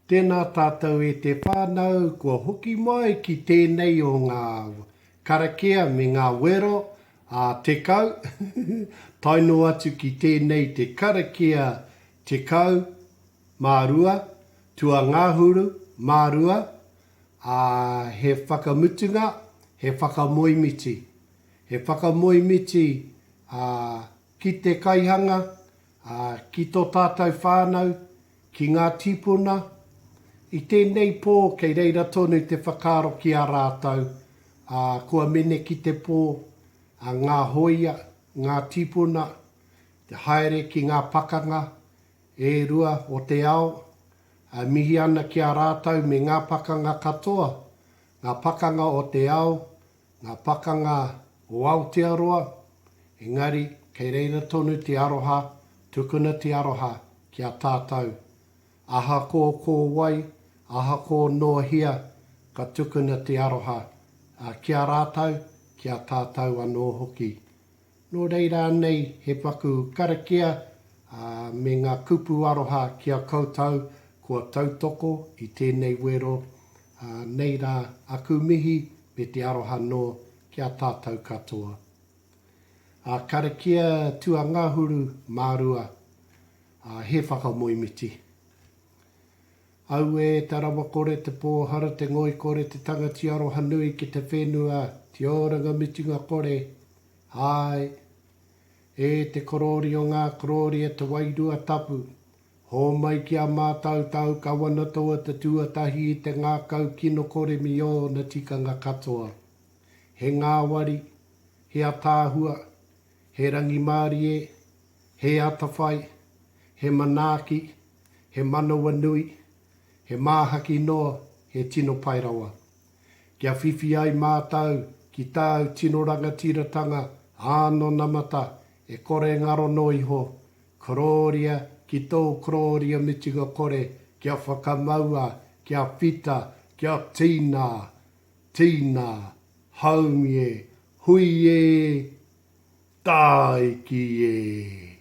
Tēnā tātou e te whānau kua hoki mai ki tēnei o ngā karakia me ngā wero a tekau, tae noa atu ki tēnei te karakia 12, tuangahuru mā rua, ā, he whakamutunga, he whakamoemiti. He whakamoemiti, ā, ki te kaihanga, ā, ki tō tātou whānau, ki ngā tīpuna, i tēnei pō kei reira tonu te whakaaro ki a rātou, ā, kua mene ki te pō, ā, ngā hōia, ngā tīpuna, te haere ki ngā pakanga e rua o te ao, ā, mihi ana ki a rātou me ngā pakanga katoa, ngā pakanga o te ao, ngā pakanga o Aotearoa, engari kei reira tonu te aroha, tukuna te aroha ki a tātou. Ahako ko wai, ahako nō hea, ka tukuna te aroha ki a rātou, ki a tātou anō hoki. Nō reira anei he paku karakia me ngā kupu aroha ki a koutou kua tautoko i tēnei wero, nei rā aku mihi me te aroha nō ki a tātou katoa. Ā, karakia tuangahuru mārua, ā, he whakamoemiti. Auē, te rawakore, te pōhara, te ngoikore, te tangati aroha nui ki te whenua, te oranga mutunga kore, āe, e te korōri o ngā korōri e te Wairua Tapu, hōmai ki a mātou tāu kawanatoa te tuatahi i te ngākau kino kore mi ōna tikanga katoa. He ngāwari, he ataahua, he rangimārie, he atawhai, he manaaki, he manawanui, he māhaki noa, he tino pai rawa. Kia whiwhi ai mātou ki tāu tino rangatiratanga ānonamata e kore ngaro noa iho, korōria ki tōu korōria mutunga kore, kia whakamaua, kia whita, kia tīnā, tīnā, haumi e, hui e, tāiki e!